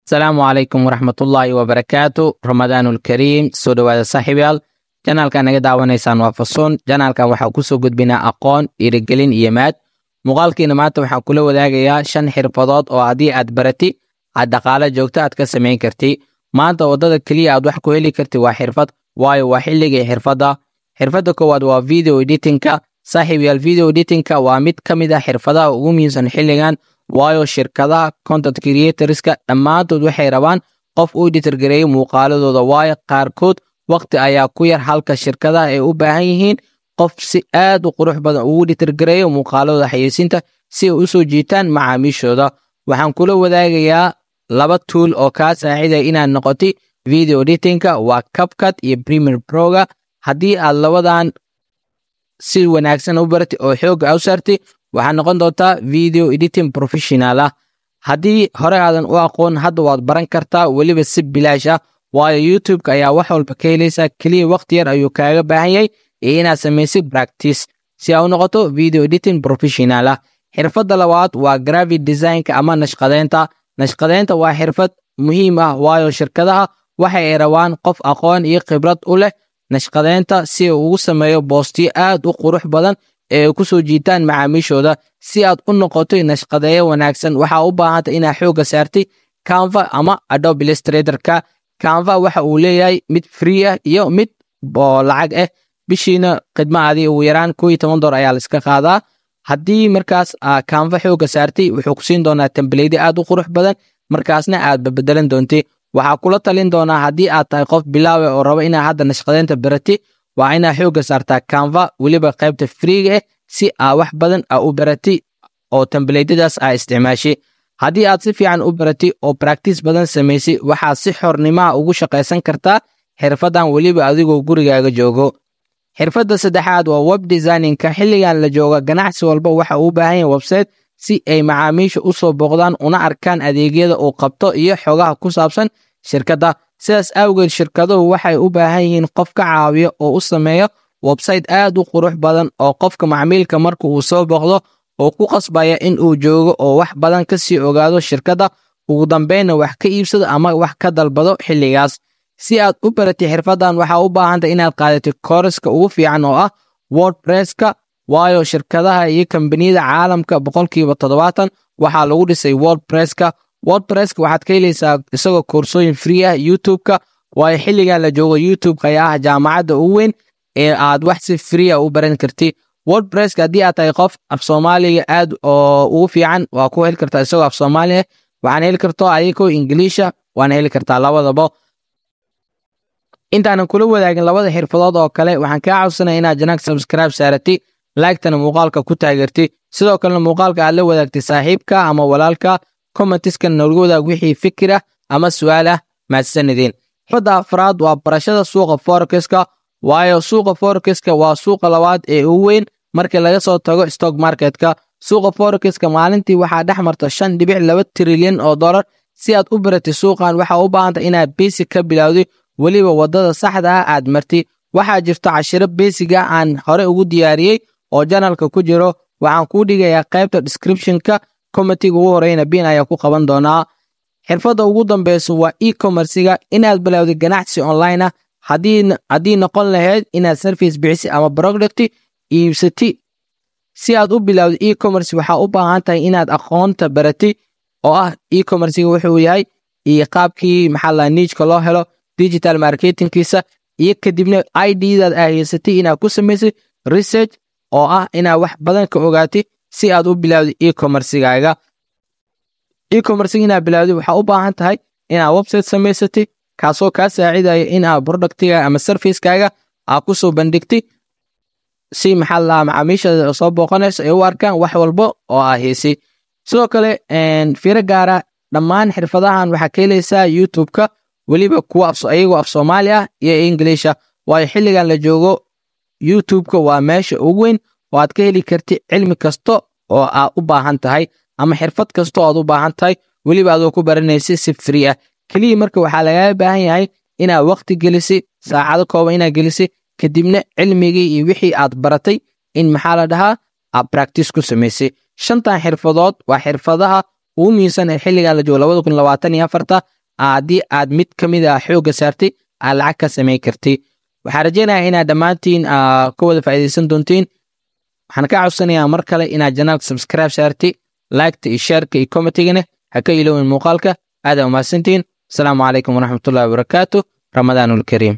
Asalaamu calaykum waraxmatullaahi wabarakaatu. Ramadaanul kariim. Soo dhowaada, saaxiibayaal. Channelka naga daawanaysaan waa Fasoon. Channelkan waxaa kusoo gudbinaa aqoon, dhiirigelin iyo maad. Muuqaalkiina maanta waxaan kula wadaagayaa shan xirfadood oo haddii aad barati aad dhaqaale joogto aad ka samayn karti. Maanta waddada keliya aad wax ku heli karti waa xirfad, waayo waa xilligii xirfadda. Xirfadda koowaad waa video editingka. Saaxiibayaal, video editingka waa mid ka mid ah xirfadaha ugu muhiimsan xilligan, waayo shirkadaha content creatorska dhammaantood waxay rabaan qof u editor gareeyo muuqaaladooda, waayo qaarkood waqti ayaa ku yar, halka shirkadaha ay u baahan yihiin qof si aad u qurux badan ugu editor gareeyo muuqaaladooda xayeysiinta si ay u soo jiitaan macaamiishooda. Waxaan kula wadaagayaa laba tool oo kaa saacidaya inaad noqotay video editingka, waa CapCut iyo Premiere Proga. Haddii aad labadan si wanaagsan u baratay oo xoogga u saartay, waxaad noqon doontaa video editing professional ah. Haddii hore aadan u aqoon, hadda waad baran kartaa, weliba si bilaash ah, waayo YouTube-ka ayaa wax walba ka helaysaa. Keliya waqti yar ayuu kaaga baahan yahay iyo inaad samaysid practice si aa u noqoto video editing professional ah. Xirfadda labaad waa graphic designka ama nashqadeynta. Nashqadeynta waa xirfad muhiim ah, waayo shirkadaha waxa ay rabaan qof aqoon iyo khibrad u leh nashqadeynta si uu ugu sameeyo boostiyo aad u qurux badan ee ay ku soo jiitaan macaamiishooda. Si aad u noqotay nashqadeeyo wanaagsan, waxaa u baahanta inaad xoogga saartay Canva ama Adobe Illustratorka. Canva waxa uu leeyahay mid free ah iyo mid oo lacag ah. Bishiina khidma adi ugu yaraan $11 ayaa la iska qaadaa. Haddii markaas Canva xoogga saartay, wuxuu ku siin doonaa template aad u qurux badan, markaasna aad babedelan doontay. Waxaa kula talin doonaa, haddii aad tahay qof bilaawe oo raba inaad hadda nashqadeynta barati, waa inaad xoogga saartaa Canva, weliba qaybta freega ah, si aa wax badan aa u barati oo templatadaas aa isticmaashay. Haddii aad si fiican u baratay oo practice badan samaysay, waxaad si xornimaha ugu shaqaysan kartaa xirfaddan, weliba adigoo gurigaaga joogo. Xirfadda saddexaad waa web designingka. Xilligan la jooga, ganacsi walba waxa uu u baahan yahay website si ay macaamiisha u soo booqdaan una arkaan adeegyada uu qabto iyo xogaha ku saabsan shirkadda. Sidaas awgeed, shirkaduhu waxay u baahan yihiin qof ka caawiyo oo u sameeyo website aad u qurux badan oo qofka macmiilka marka uu soo booqdo oo ku qasbaya in uu joogo oo wax badan ka sii ogaado shirkadda, ugu dambeynna wax ka iibsado ama wax ka dalbado xilligaas. Si aad u baratay xirfaddan, waxaa u baahantay inaad qaadatay courseka ugu fiican oo ah WordPresska, waayo shirkadaha iyo kambaniyada caalamka 70% waxaa lagu dhisay WordPresska. WordPresska waxaad ka helaysaa isagoo koorsooyin free ah YouTube-ka, waayo xilligan la joogo YouTube-ka ayaa ah jaamacadda ugu weyn ee aad wax si free ah u baran karti. WordPresska, haddii aad tahay qof af Soomaaliga aad oo ugu fiican, waa ku heli kartaa isagoo af Soomaaliya. Waxaan heli kartaa ayagoo Ingiliisha, waana heli kartaa labadaba. Intaanan kula wadaagin labada xirfadood oo kale, waxaan kaa codsanaya inaad channelka subscribe saarati, like-tana muuqaalka ku taageertay, sidoo kalena muuqaalka aad la wadaagtay saaxiibka ama walaalka. Commentiskan noogu wadaag wixii fikir ah ama su'aal ah. Mahadsanidin. Xirfadda afraad waa barashada suuqa forexiska, waayo suuqa forexiska waa suuqa labaad ee ugu weyn markii laga soo tago stock marketka. Suuqa forexiska maalintii waxaa dhex marta 5.2 trilyan oo dollar. Si aad u baratay suuqan, waxaa u baahantay inaad basic ka bilowday, weliba waddada saxda ah aad martay. Waxaa jirto cashiro basic ah aan hore ugu diyaariyey oo channelka ku jiro. Waxaan kuu dhigayaa qaybta descriptionka, commentiga ugu horeyna pin ayaa ku qaban doonaa. Xirfadda ugu dambeyso waa e-commercega, inaad bilowday ganacsi online ah. Haddii noqon lahayd inaad service bixisi ama product iibsati, si aad u bilowday e-commerce, waxaa u baahan tahay inaad aqoonta baratay oo ah e-commercega wuxuu yahay iyo qaabkii, maxaa la, nicheka loo helo, digital marketingkiisa, iyo kadibna iddaad aa haysatay inaad ku samaysay research oo ah inaad wax badan ka ogaatay si aad u bilowday e-commercegaaga. E-commercega inaad bilowday, waxaa u baahan tahay inaad website samaysatay, kaasoo kaa saacidaya in aad productiga ama servicekaaga aad ku soo bandhigtay si, maxaa la, macaamiisha soo booqanayso ay u arkaan wax walba oo aa haysay. Sidoo kale, fiiro gaara, dhammaan xirfadahan waxaa ka helaysaa YouTube-ka, weliba kuwa ayagoo af Soomaali ah iyo Ingiliisha, waayo xilligan la joogo YouTube-ka waa meesha ugu weyn oo aad ka heli karti cilmi kasta oo aad u baahan tahay ama xirfad kasta oo aad u baahan tahay, weliba adoo ku baranaysa si free ah. Keliya marka waxaa lagaga baahan yahay inaad waqti gelisi, saacado kooban inaad gelisi, kadibna cilmigii iyo wixii aad baratay in, maxaa la dhahaa, aad practice ku samaysay. Shantan xirfadood waa xirfadaha Ugu muhiimsan ee xilligan la joogo 2024-ta, haddii aad mid ka mid ah xoogga saartay, aad lacag ka samayn kartay. Waxaan rajeynayaa inaad dhammaantiin ka wada faa'iidaysan doontiin. Waxaan ka codsanayaa mar kale inaad channelka subscribe saartay, liketa iyo shareka iyo commentigana ha ka ilowin muuqaalka. Aad aa umahadsantihiin. Asalaamu calaykum waraxmatullahi wabarakaatu. Ramadaanul kariim.